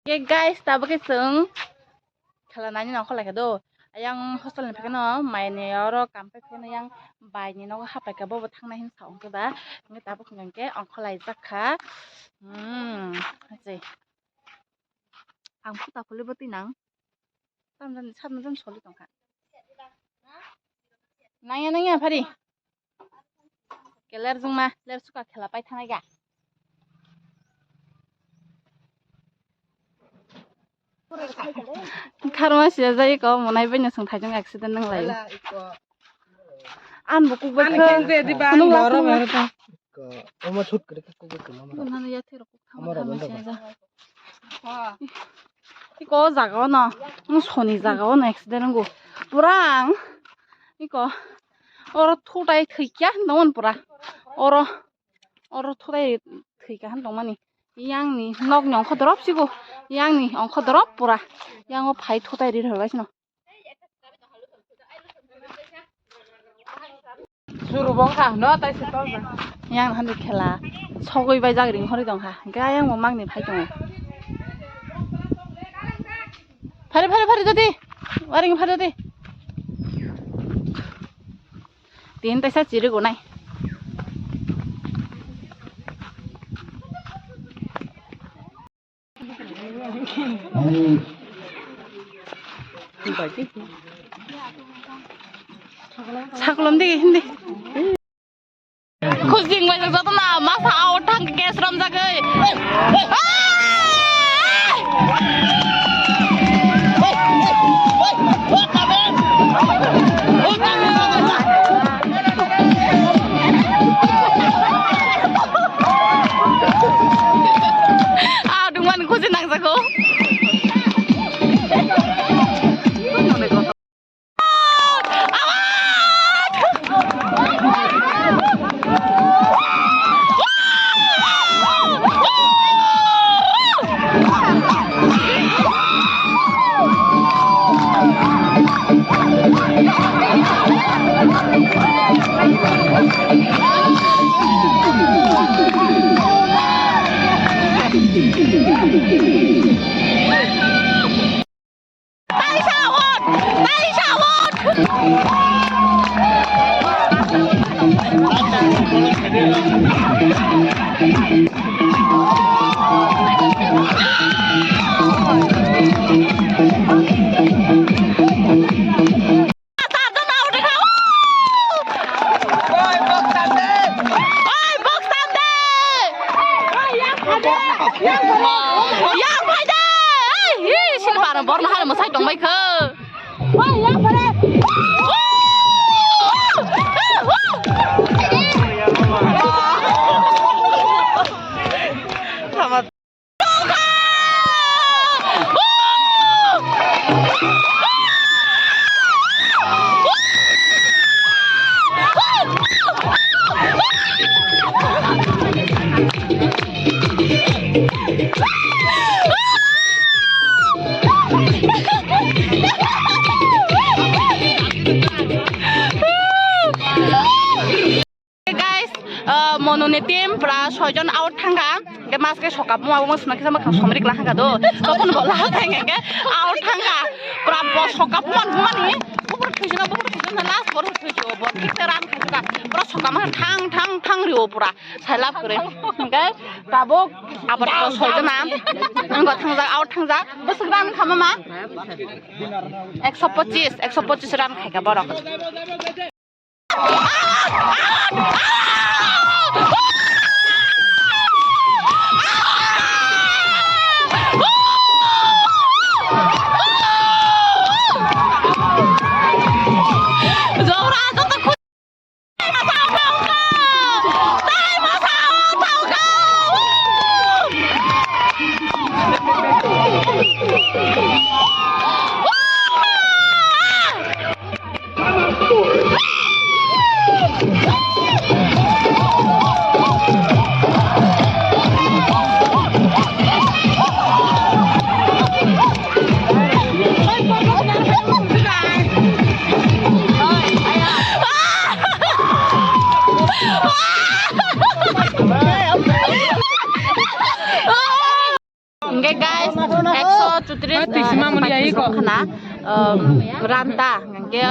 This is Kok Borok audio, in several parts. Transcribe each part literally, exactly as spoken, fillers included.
Ke guys, tabuk ke chwng khela nani nang kholai kha do. Ayang hostel ni phikeno mai ni oro kam pai phikeno yang bai ni nogo hapai kha, bobo thangnai hin sa ongkhe ba. Nge tabuk hwnkhe ong kholai jak kha. Hmm, hachei. Ang phuta phuli bo twi nang. Tam jani, sat jani soli tong kha. Nangya, nangya, phari. Keler jungma, ler suka khela pai thanai ga. Kharma siya jai ko, monai bai no sung thaijong accident nang lai. An bo kuk bai kha. Kunung la kunung la. Ko, omo shoot kare khe kok khe mama. Nana ya thero kok thama Amar thama abang siya ja. Iko jaga o no, ang soni jaga o no accident ngo. Pura ang, iko, oro thutai thwikya, nongon pura. Oro, oro thutai thwikya han tongmani. Yang ni nok ni ongkho dorop sigo, yang ni ongkho dorop pura. Yang o phai thutai ri rwlaisino. Suru bong kha no tai se to ja. Yang hande khela sogwi bai jak ring hori tong kha. Hingke ayang bo mang ni phai tongo. Phari, phari, phari jodi. Waring phari jodi. Tin taisa chiri gonai. Sakolom di hindi. Khujing bai joto na masa out thang gas rom jagoi. Ah, dungman khusi nangjago. Taisa wot! Taisa wot! Oi, box tam de! Yang phai de! Ai, hi, sini para borno hal masai tong bai kho. Oi, yang phai de! Guys, uh, Monu ni team pura soijon out thangkha. Hingke maske sokap mo abo suna kisa makhang somri kla hangkha do. Tokon bola thangkha hingke out thangkha. Pura bo sokap mo mani. Bubur thuisina, bubur thuisina last bor thuisu bo. Kisa ran khajuka. Pura sokap ma thang thang thang rio pura. Sailap kore. Hingke tabuk abar to soijon na. Anggo thangjak, out thangjak. Bwswk ran kha mama? Ekso pochis, ekso pochis ran khaika borok. Hingke guys, ekso chutris, ah, twi sima mani ai ko khana, um, ranta, hingke,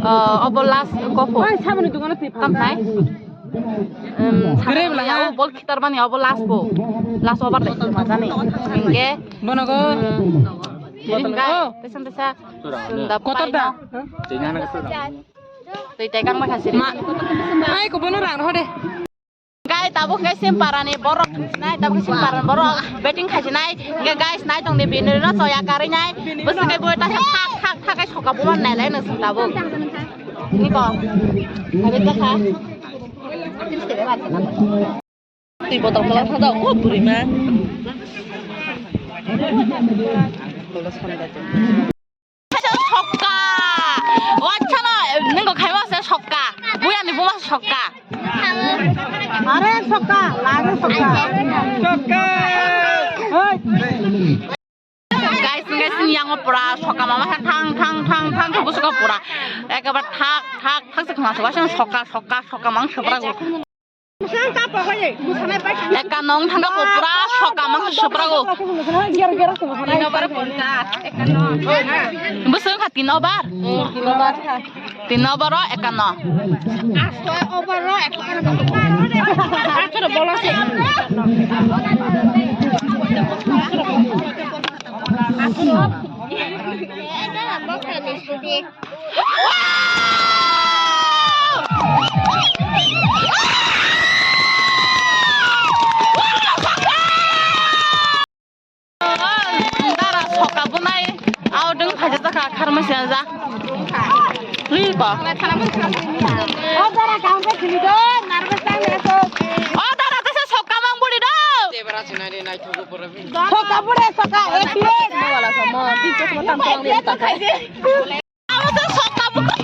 uh, obo last kopo. Ai, samani dukano twi phan. Kamnai? Um, samani ya, o bol khitar mani obo last bo. Last over dai majani. Hingke, bono go. Um, hingke, oh, tesa tesa, sunda kotor da. Twi tai kang ma khasiri. Ma, ai ko bono rang hode. Gai tabuk khe Simparani borok nai, tabuk khe Simparani borok betting khasinai. Hingke guys, nai tongdi bini rino choya karwi nai. Bwswk khe bo ta thak thak thak khe soka buman nai lai no sung tabuk. Niko. Habe ta kha. Twi botol kola thang da, o bwrwi ma. Sokka! O acha no, nwngo khaima se sokka. Buyani buma sokka. Are sokka, lare sokka. Sokka! Hoi! Guys, guys, yang pura sokka mama thang thang thang thang khe busuka pura. Ekbar thak thak thak se khama sokka, sokka, sokka, sokka mang sepra go. Eka nong thangka po pura sokka mang soprago. Bwswng kha tin over. Tin over o eka no. Dara sokka bunai, aw deng phaja jaka kharma siya ja. Ri ba. O dara kaam pe khili do, nervous tang le to. O dara tesa sokka mang buri do. Sokka buri sokka, A P S. Wala sama, di chosma tam tang le ta. Abo se sokka buku.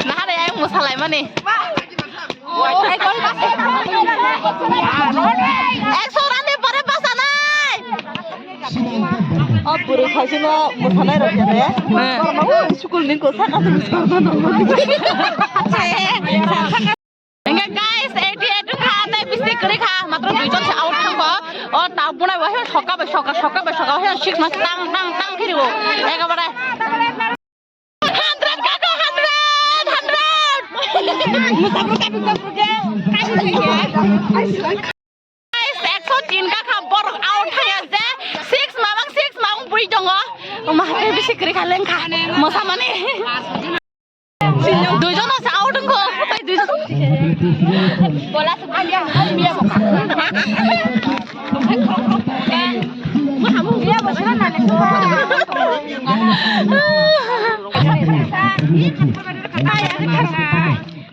Nahare ai musalai mani. Ekso rani pore basa nai. O bwrwi khaisino musalai rok khe de. School ni ko saka. Hingke guys, eighty eight kha, tei bisti kwrwi kha, matro duijon se out thangkho. O ta bunai bo he sokka bai sokka, sokka bai sokka, he six mas tang, tang, tang khiribo. Ekabare. Hundred kako, hundred, hundred. Guys, ekso tin kakha borok out thaya je, six mamang, six mamang bui tongo. Oma, tei bisi kwrwi kha lengkha. Mosamani. Duijon asa out wngkho, tai duijon.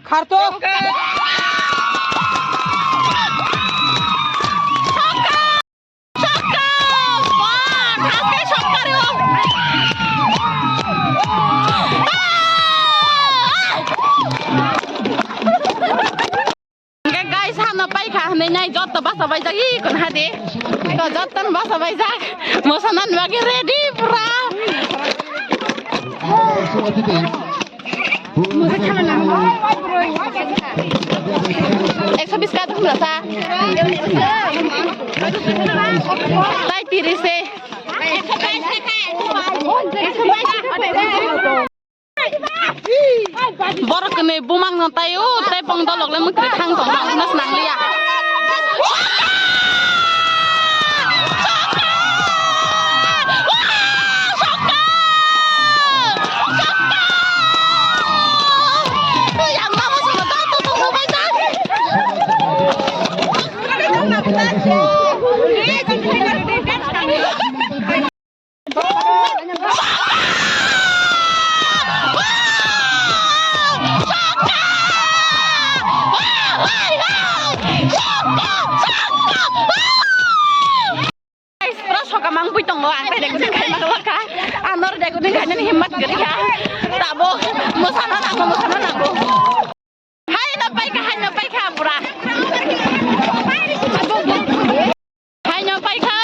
Kharto. Sokka! Wah, haste sokka re o. Hingke guys, hano paikha hinui nai jotto basa baijak, ih, kon hadi. To jotto basa baijak. Mosanani bagwi ready pura. Ekso bis ka thum rasa. Tai tiris se. Borok kwnwi bumang no tai o, tai pong dolok le mwkhri thang tong ma, unas nang liya. Guys, pura sokka mang bui tongo, ang tei recording khaima tongkha. Ang noro recording khainani himmat kwrwi kha. Tabuk mosana nango, mosana nango. Haino paikha, haino paikha pura. Haino paikha.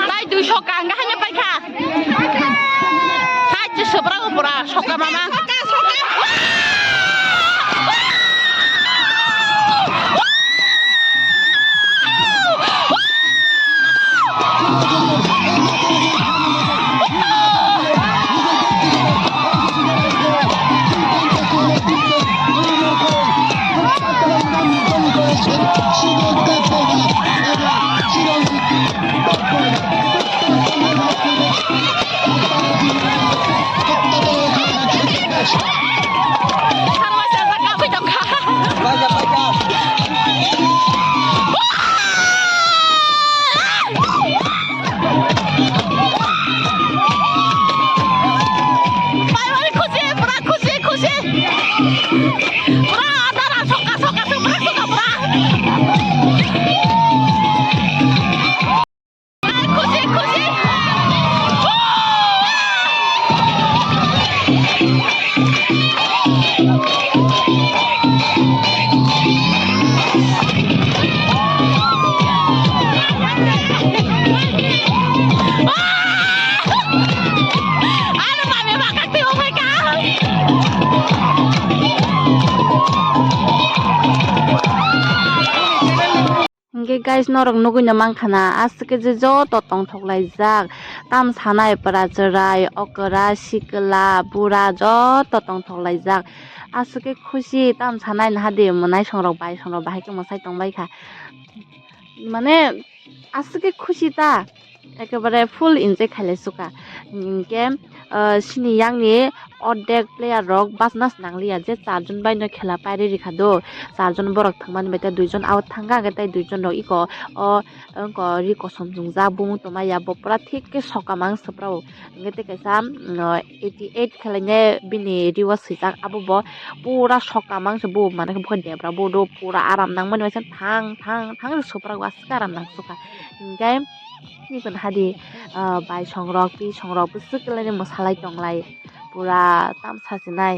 Tai dui sokka, ang haino paikha. Hai, je sobra pura sokka mama. Sokka, sokka. Khe guys, norok nugui no mankha na, aswk khe je joto tongthok laijak, tam sanai pura chwrai, okra, sikla, bura joto tongthok laijak. Aswk khe khusi tam sanai naha di, mwnaisong rok, baisong rok bahai khe mwsai tongbai kha. Mane aswk khe khusi ta, ekebare full enjoy khailai suka. Hinkhe, ah, sini yang ni ordek player rok bachna se nangliya, je charjon bai no khela pairi rikha do, charjon borok thangmani bai tei duijon out thangkha, hwnkhe tei duijon rok eko o wngkha ri kosom chumjak, bumung tongmaya, bo pura thik khe soka mang swpra o. Hwnkhe tei kaisa, mm, eighty eight khelainai bini riyo swijak, abo bo pura soka mang se, bo mane khe bokhe debra bo do pura aram nangmani waisa thang thang thang se swpra o, aswk aram nang swkha. Hinkhe nini hadi, ah, baisong rok, pisong rok bwswk kelainai mwsalai tonglai, pura tamsa se nai.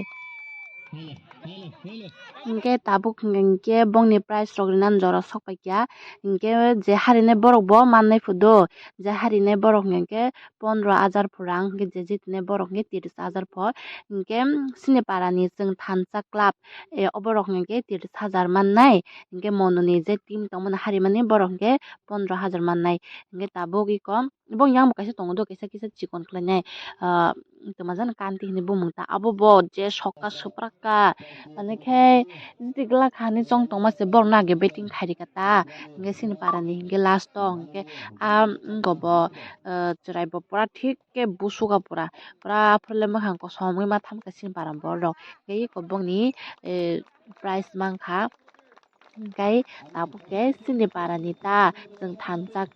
Hinkhe tabuk hinkhe bongni price rok rinani jora sok paikha. Hinkhe je harinai borok bo mannai phudo, je harinai borok hinkhe pondro hajar pho rang, hinkhe je jitinai borok hinkhe tiris hajar pho. Hinkhe sini parani chwng thansa club, eh, oborok hinkhe tiris hajar mannai. Hinkhe mononi je team tongmani harimani borok hinkhe pondro hajar mannai. Hinkhe tabuk iko Bo yang bo kaisa tongo do, kaisa kisa chikon khlainai, ah, tongma jani kanti hinwi bumung ta. Abo bo je sokka swprakka, mane khe jiti glak hani chong tongma se borok no age betting khairika ta, hinkhe sini para ni hinkhe last o hinkhe, ah, wngkha bo, ah, chwrai bo pura thik khe busuka pura, pura aphuru le mwkhang kosom wngwi ma thamkha sini para borok rok. Tei eko bongni, eh, prize mankha. Hinkhe tabuk khe chini para ni ta chwng thansa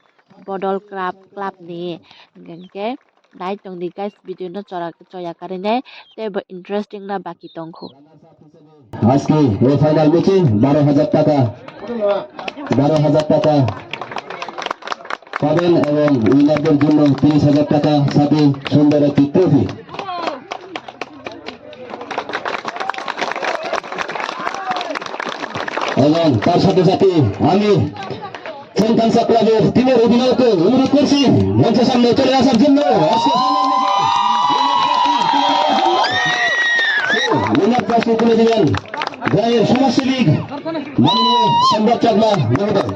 bodol club, club ni hinkhe nai tong di guys, video no chora, choya karwi nai tei bo interesting na baki tong kho. আজকে এই ফাইনাল ম্যাচে বারো হাজার টাকা, বারো হাজার টাকা পাবেন এবং উইনারদের জন্য তিরিশ হাজার টাকা, সাথে সুন্দর একটি ট্রফি। এবং তার সাথে সাথে আমি সেন্ট আনসা ক্লাবের টিমের অধিনায়ককে অনুরোধ করছি মঞ্চের সামনে চলে আসার জন্য। আজকে উইনার ট্রফি তুলে দিবেন গাঁয়ের সমাজসেবী মাননীয় সম্রাট চাকমা মহোদয়।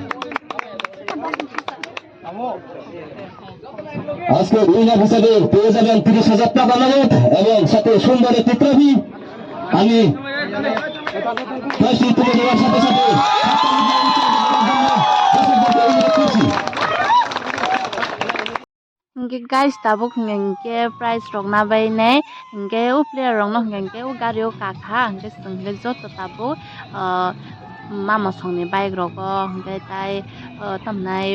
আজকে উইনার হিসেবে পেয়ে যাবেন তিরিশ হাজার টাকা নগদ এবং সাথে সুন্দর একটি ট্রফি। আমি ট্রফি তুলে দেওয়ার সাথে সাথে দর্শকদেরকে অনুরোধ করছি। Hinkhe guys, tabuk hinkhe prize rok na bai nai, hinkhe o player rok no hinkhe o gari o kakha, hinkhe chwng hinkhe joto tabuk, ah, mama songni bike rogo hinkhe tai, ah, tamhinai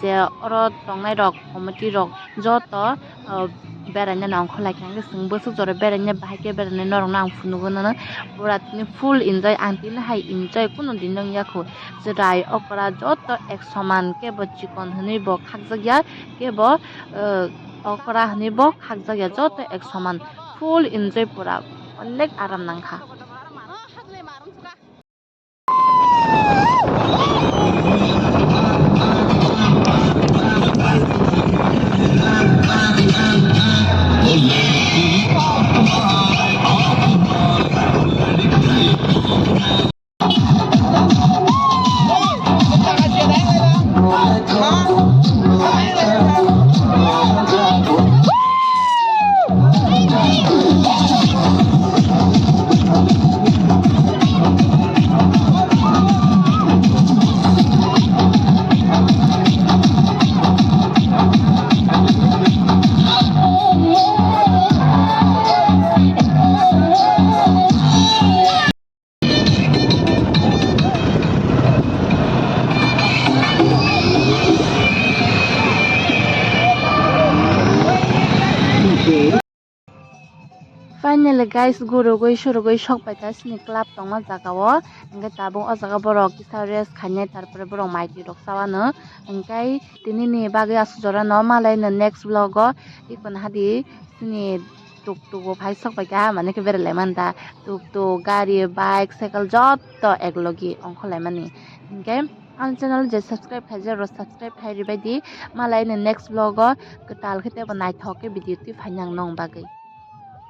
je oro tongnai rok committee rok joto, ah, beraina nang kholai kha, hinkhe chwng bwswk jora beraina bahai khe beraina norok no ang phunugwi nw pura tini full enjoy, ang tini hai enjoy kunu din wng ya kho, chwrai okra joto ek soman kebo chikon hinwi bo khakjak ya. Kebo, eh, okra hinwi bo khakjak ya, joto ek soman, full enjoy pura, onek aram nangkha. Finally guys, gurugwi surugwi sok paikha chini club tongma jaga o. Hinkhe tabuk o jaga borok kisa rest khainai, tarpore borok mai twi rok chawano. Hinkhe tini ni bagwi aswk jora no, malai no next vlog o. Iko nahadi chini tuk tuk bo phai sok paikha, mane khe berai lai mani da. Tuk tuk, gari, bike, cycle joto ek logi ongkhor lai mani. Hinkhe ani channel je subscribe khaijak rok subscribe khai ribai di. Malai no next vlog o kwtal khe teibo naithok khe video twi phainai ang nong bagwi.